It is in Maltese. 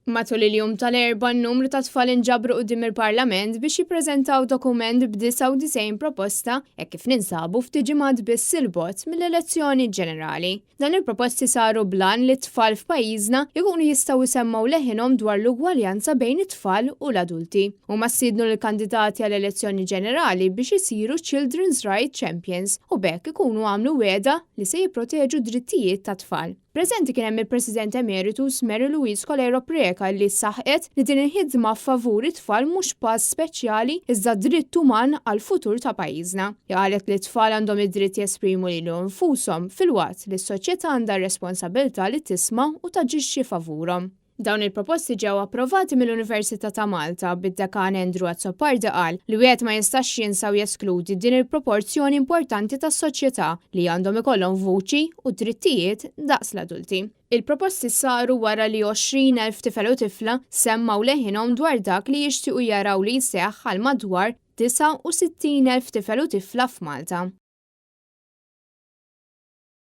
Matul il-jum tal-Erbgħa, numru ta' tfal inġabru quddiem il-Parlament biex jippreżentaw dokument b'99 proposta hekk kif ninsabu ftit ġimgħat biss 'il bogħod mill-elezzjoni ġenerali. Dan il-proposti saru bl-għan li t-tfal f'pajjiżna jkunu jistgħu jsemmgħu leħinhom dwar l-ugwaljanza bejn it-tfal u l-adulti. Huma stiednu lill-kandidati għall-elezzjoni ġenerali biex isiru Children's Right Champions u b'hekk ikunu għamlu wegħda li se jipproteġu d-drittijiet tat-tfal. Preżenti kien hemm il-President Emeritus Mary Louise Coleiro Preca li saħqet li din il-ħidma favur it-tfal mhux pass speċjali iżda dritt uman għall-futur ta' pajjiżna. Hi qalet li t-tfal għandhom id-dritt jesprimu lilhom infushom filwaqt li s-soċjetà għandha r-responsabilità li tisma' u taġixxi favurhom. Dawn il-proposti ġew approvati mill-Università ta' Malta, bid-Dekan Andrew Azzopardi qal li wieħed ma jistax jinsa u jeskludi din il-proporzjoni importanti tas-soċjetà li għandhom ikollhom vuċi u drittijiet daqs l-adulti. Il-proposti saru wara li 20,000 tifel u tifla semmgħu leħinhom dwar dak li jixtiequ jaraw li jseħħ għal madwar 69,000 tifel u tifla f'Malta.